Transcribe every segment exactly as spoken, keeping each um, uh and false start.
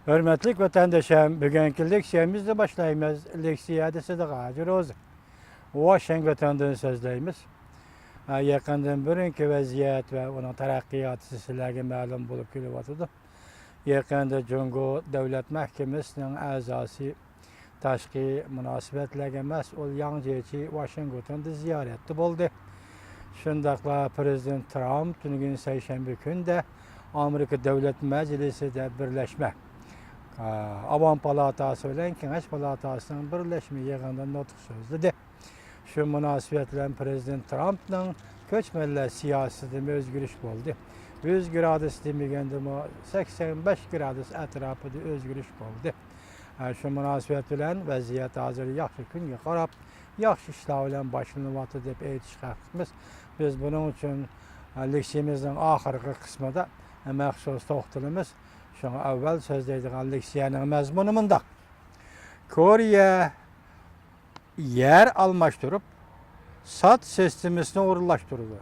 ھۆرمەتلىك ۋەتەنداشلار، بۈگۈنكى لېكسىيەمىزنى باشلايمىز. لېكسىيەدە سىدىق ھاجى روزى، ۋاشىنگتوندىن سۆزلەيمىز. ھە، يېقىندىن بۇرۇنقى ۋەزىيەت ۋە ئۇنىڭ تەرەققىياتى سىلەرگە مەلۇم بولۇپ كېلىۋاتىدۇ. يېقىندا جۇڭگو دۆلەت مەھكىمىسىنىڭ ئەزاسى، تاشقى مۇناسىۋەتلەرگە مەسئۇل ياڭ جيېچى ۋاشىنگتوندا زىيارەتتە بولدى. شۇنداقلا پىرېزىدېنت ترامپ تۈنۈگۈن سەيشەنبە كۈندە ئامېرىكا دۆلەت مەجلىسىدە بىرلەشمە، ئا، ئاۋام پالاتاسى بىلەن كېڭەش پالاتاسىنىڭ بىرلەشمە يىغىنىدا نۇتۇق سۆزلىدى. شۇ مۇناسىۋەت بىلەن پىرېزىدېنت ترامپنىڭ كۆچمەنلەر سىياسىتىدىمۇ ئۆزگىرىش بولدى. يۈز گرادۇس دېمىگەندىمۇ، سەكسەن بەش گرادۇس ئەتراپىدا ئۆزگىرىش بولدى. ھە، شۇ مۇناسىۋەت بىلەن ۋەزىيەت ھازىر ياخشى كۈنگە قاراپ، ياخشى ئىشلار بىلەن باشلىنىۋاتىدۇ دەپ ئېيتىشقا ھەقلىقمىز. بىز بۇنىڭ ئۈچۈن، ھە، لېكسىيىمىزنىڭ ئاخىرقى قىسمىدا، ھە، مەخسۇس توختىلىمىز. شۇڭا ئەۋۋەل سۆزلەيدىغان لېكسىيەنىڭ مەزمۇنى مۇنداق. كورېيە يەر ئالماشتۇرۇپ، ساد سىستېمىسىنى ئورۇنلاشتۇرىدۇ.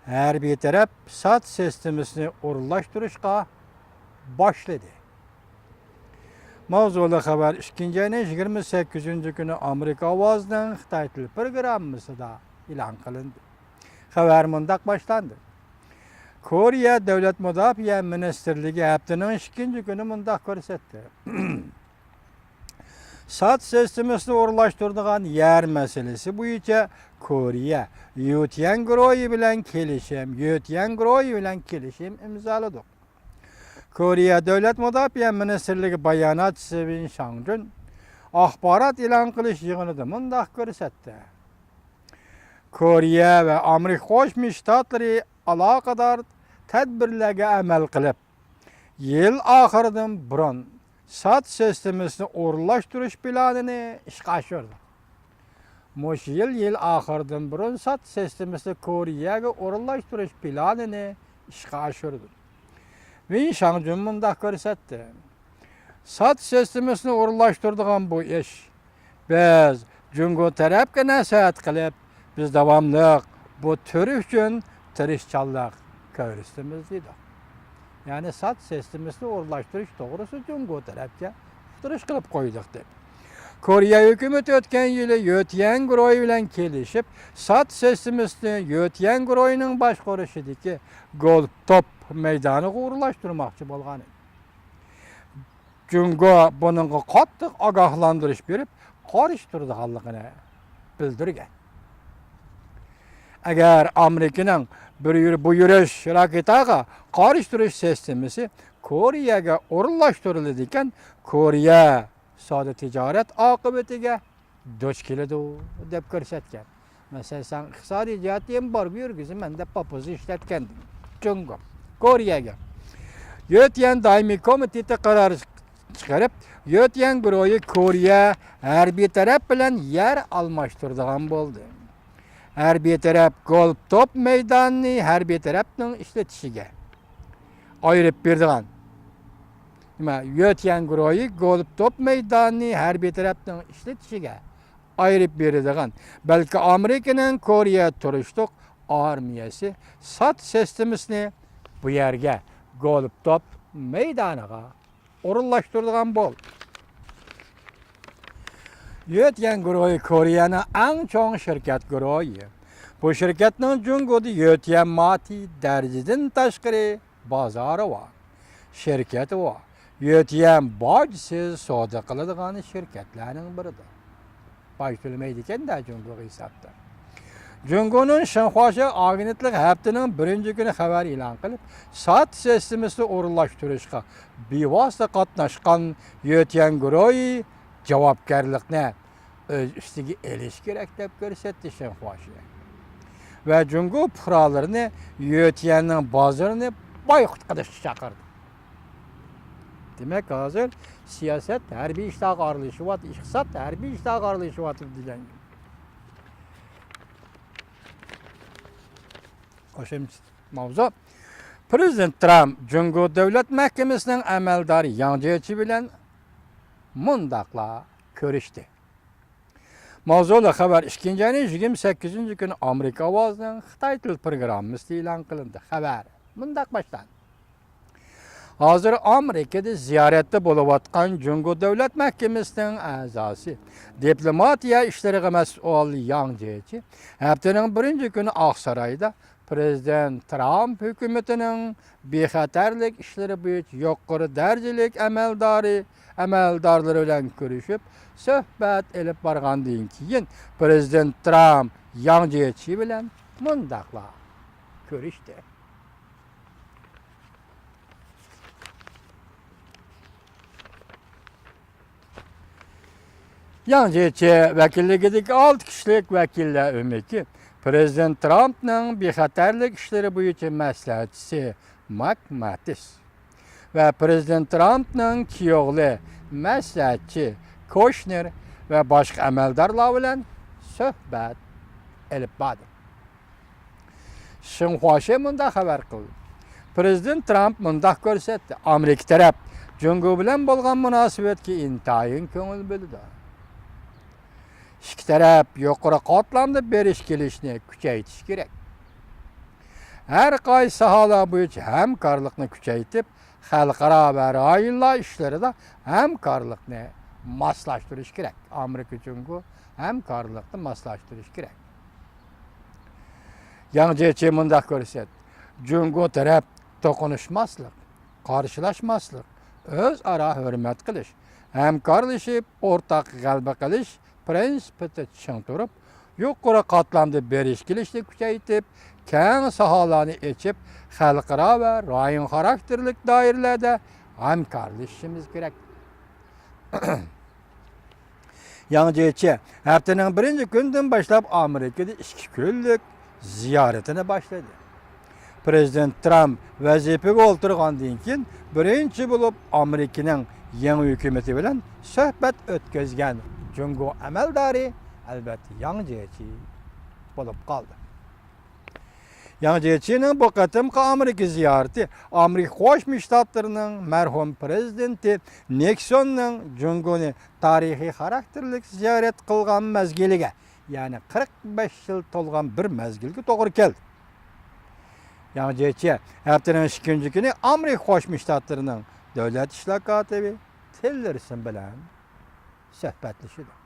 ھەربىي تەرەپ ساد سىستېمىسىنى ئورۇنلاشتۇرۇشقا باشلىدى. ماۋزۇلۇق خەۋەر ئىككىنچى ئاينىڭ يىگىرمە سەككىزىنچى كۈنى ئامېرىكا ئاۋازىنىڭ خىتاي تىل پروگراممىسىدا ئېلان قىلىندى. خەۋەر مۇنداق باشلاندى. كورېيە دۆلەت مۇداپىئە مىنىستىرلىكى ھەپتىنىڭ ئىككىنچى كۈنى مۇنداق كۆرسەتتى. ساد سىستېمىسىنى ئورۇنلاشتۇرىدىغان يەر مەسىلىسى بويىچە كورېيە يۆتيەن گۇرۇھى بىلەن كېلىشىم، يۆتيەن گۇرۇھى بىلەن كېلىشىم ئىمزالىدۇق. كورېيە دۆلەت مۇداپىئە مىنىستىرلىكى باياناتچىسى ۋېن شاڭجۈن ئاخبارات ئېلان قىلىش يىغىنىدا مۇنداق كۆرسەتتى. كورېيە ۋە ئامېرىكا قوشما شتاتلىرى ئالاقىدار تەدبىرلەرگە ئەمەل قىلىپ، يىل ئاخىرىدىن بۇرۇن ساد سىستېمىسىنى ئورۇنلاشتۇرۇش پىلانىنى ئىشقا ئاشۇردى. مۇشۇ يىل يىل ئاخىرىدىن بۇرۇن ساد سىستېمىسىنى كورېيەگە ئورۇنلاشتۇرۇش پىلانىنى ئىشقا ئاشۇردى. ۋېن شاڭجۈن مۇنداق كۆرسەتتى. ساد سىستېمىسىنى ئورۇنلاشتۇرىدىغان بۇ ئىش، بىز جۇڭگو تەرەپكە نەسىھەت قىلىپ، بىز داۋاملىق بۇ تۈر ئۈچۈن تىرىشچانلىق كۆرسىتىمىز، دېدۇق. يەنى ساد سىستېمىسىنى ئورۇنلاشتۇرۇش توغرىسىدا جۇڭگو تەرەپكە ئۇقتۇرۇش قىلىپ قويدۇق، دەپ. كورېيە ھۆكۈمىتى ئۆتكەن يىلى يۆتيەن گۇرۇھى بىلەن كېلىشىپ، ساد سىستېمىسىنى يۆتيەن گۇرۇھىنىڭ باشقۇرۇشىدىكى گولف توپ مەيدانىغا ئورۇنلاشتۇرماقچى بولغان ئىدى. جۇڭگو بۇنىڭغا قاتتىق ئاگاھلاندۇرۇش بېرىپ، قارشى تۇرىدىغانلىقىنى بىلدۈرگەن. ئەگەر ئامېرىكىنىڭ بىر يۈر-، بۇيرۇش راكېتاغا قارشى تۇرۇش سىستېمىسى كورېيەگە ئورۇنلاشتۇرۇلىدىكەن، كورېيە سودا تىجارەت ئاقىۋىتىگە دۇچ كېلىدۇ، دەپ كۆرسەتكەن. مەسىلەن، سەن ئىقتىسادىي جەھەتتىن بارغا يۈرگۈزىمەن دەپ پاپۇزى ئىشلەتكەن جۇڭگو كورېيەگە. يۆتيەن دائىمىي كومىتېتى قارار چىقىرىپ، يۆتيەن گۇرۇھى كورېيە ھەربىي تەرەپ بىلەن يەر ئالماشتۇرىدىغان بولدى. ھەربىي تەرەپ گولف توپ مەيدانىنى ھەربىي تەرەپنىڭ ئىشلىتىشىگە ئايرىپ بېرىدىغان. نېمە، يۆتيەن گۇرۇھى گولف توپ مەيدانىنى ھەربىي تەرەپنىڭ ئىشلىتىشىگە ئايرىپ بېرىدىغان، بەلكى ئامېرىكىنىڭ كورېيە تۇرۇشلۇق ئارمىيەسى ساد سىستېمىسىنى بۇ يەرگە، گولف توپ مەيدانىغا ئورۇنلاشتۇرىدىغان بول. يۆتيەن گۇرۇھى كورېيەنىڭ ئەڭ چوڭ شىركەت گۇرۇھى. بۇ شىركەتنىڭ جۇڭگودا يۆتيەن ماتى دەرىجىدىن تاشقىرى بازارى بار، شىركىتى بار. يۆتيەن باجسىز سودا قىلىدىغان شىركەتلەرنىڭ بىرىدۇر. باج تۆلىمەيدىكەن-دە جۇڭگوغا ھېسابتا. جۇڭگونىڭ شىنخۇاشى ئاگېنتلىقى ھەپتىنىڭ بىرىنچى كۈنى خەۋەر ئېلان قىلىپ، ساد سىستېمىسىنى ئورۇنلاشتۇرۇشقا بىۋاسىتە قاتناشقان يۆتيەن گۇرۇھى جاۋابكارلىقنى ئۆز ئۈستىگە ئېلىشى كېرەك دەپ كۆرسەتتى شىنخۇاشى. ۋە جۇڭگو پۇقرالىرىنى يۆتيەننىڭ بازىرىنى بايقۇت قىلىشقا چاقىردى. دېمەك، ھازىر سىياسەت ھەربىي ئىشلارغا ئارىلىشىۋاتىدۇ، ئىقتىساد ھەربىي ئىشلارغا ئارىلىشىۋاتىدۇ دېگەن. قوشۇمچە ماۋزۇ. پىرېزىدېنت ترامپ جۇڭگو دۆلەت مەھكىمىسىنىڭ ئەمەلدارى ياڭ جيېچى بىلەن مۇنداقلا كۆرۈشتى. ماۋزۇلۇق خەۋەر ئىككىنچى ئاينىڭ يىگىرمە سەككىزىنچى كۈنى ئامېرىكا ئاۋازىنىڭ خىتاي تىل پروگراممىسىدا ئېلان قىلىندى. خەۋەر مۇنداق باشلاندى. ھازىر ئامېرىكىدا زىيارەتتە بولۇۋاتقان جۇڭگو دۆلەت مەھكىمىسىنىڭ ئەزاسى، دىپلوماتىيە ئىشلىرىغا مەسئۇل ياڭ جيېچى ھەپتىنىڭ بىرىنچى كۈنى ئاقسارايدا پىرېزىدېنت ترامپ ھۆكۈمىتىنىڭ بىخەتەرلىك ئىشلىرى بويىچە يۇقىرى دەرىجىلىك ئەمەلدارى، ئەمەلدارلىرى بىلەن كۆرۈشۈپ، سۆھبەت ئېلىپ بارغاندىن كېيىن، پىرېزىدېنت ترامپ ياڭ جيېچى بىلەن مۇنداقلا كۆرۈشتى. ياڭ جيېچى ۋەكىللىكىدىكى ئالتە كىشىلىك ۋەكىللەر ئۆمىكى پىرېزىدېنت ترامپنىڭ بىخەتەرلىك ئىشلىرى بويىچە مەسلىھەتچىسى ماك ماتىس ۋە پىرېزىدېنت ترامپنىڭ كىيوغلى مەسلىھەتچى كوشنېر ۋە باشقا ئەمەلدارلار بىلەن سۆھبەت ئېلىپ باردى. شىنخۇاشې مۇنداق خەۋەر قىلدى. پىرېزىدېنت ترامپ مۇنداق كۆرسەتتى، ئامېرىكا تەرەپ جۇڭگو بىلەن بولغان مۇناسىۋەتكە ئىنتايىن كۆڭۈل بۆلىدۇ. ئىككى تەرەپ يۇقىرى قاتلامدا بېرىش كېلىشنى كۈچەيتىش كېرەك. ھەر قايسى ساھەلەر بويىچە ھەمكارلىقنى كۈچەيتىپ، خەلقئارا ۋە رايونلار ئىشلىرىدا ھەمكارلىقنى ماسلاشتۇرۇش كېرەك. ئامېرىكا جۇڭگو ھەمكارلىقنى ماسلاشتۇرۇش كېرەك. ياڭ جيېچى مۇنداق كۆرسەتتى، جۇڭگو تەرەپ توقۇنۇشماسلىق، قارشىلاشماسلىق، ئۆزئارا ھۆرمەت قىلىش، ھەمكارلىشىپ ئورتاق غەلىبە قىلىش پىرىنسىپىدا چىڭ تۇرۇپ، يۇقىرى قاتلامدا بېرىش كېلىشنى كۈچەيتىپ، كەڭ ساھالارنى ئېچىپ، خەلقئارا ۋە رايون خاراكتېرلىك دائىرىلەردە ھەمكارلىشىشىمىز كېرەك. ياڭ جيېچى ھەپتىنىڭ بىرىنچى كۈنىدىن باشلاپ ئامېرىكىدا ئىككى كۈنلۈك زىيارىتىنى باشلىدى. پىرېزىدېنت ترامپ ۋەزىپىگە ئولتۇرغاندىن كېيىن، بىرىنچى بولۇپ ئامېرىكىنىڭ يېڭى ھۆكۈمىتى بىلەن سۆھبەت ئۆتكۈزگەن جۇڭگو ئەمەلدارى، ئەلۋەتتە، ياڭ جيېچى بولۇپ قالدى. ياڭ جيېچىنىڭ بۇ قېتىمقى ئامېرىكا زىيارىتى ئامېرىكا قوشما شتاتلىرىنىڭ مەرھۇم پىرېزىدېنتى نىكسوننىڭ جۇڭگونى تارىخىي خاراكتېرلىك زىيارەت قىلغان مەزگىلىگە، يەنى قىرىق بەش يىل تولغان بىر مەزگىلگە توغرا كەلدى. ياڭ جيېچى ھەپتىنىڭ ئىككىنچى كۈنى ئامېرىكا قوشما شتاتلىرىنىڭ دۆلەت ئىشلار كاتىپى تىللېرسون بىلەن سۆھبەتلىشىدۇ.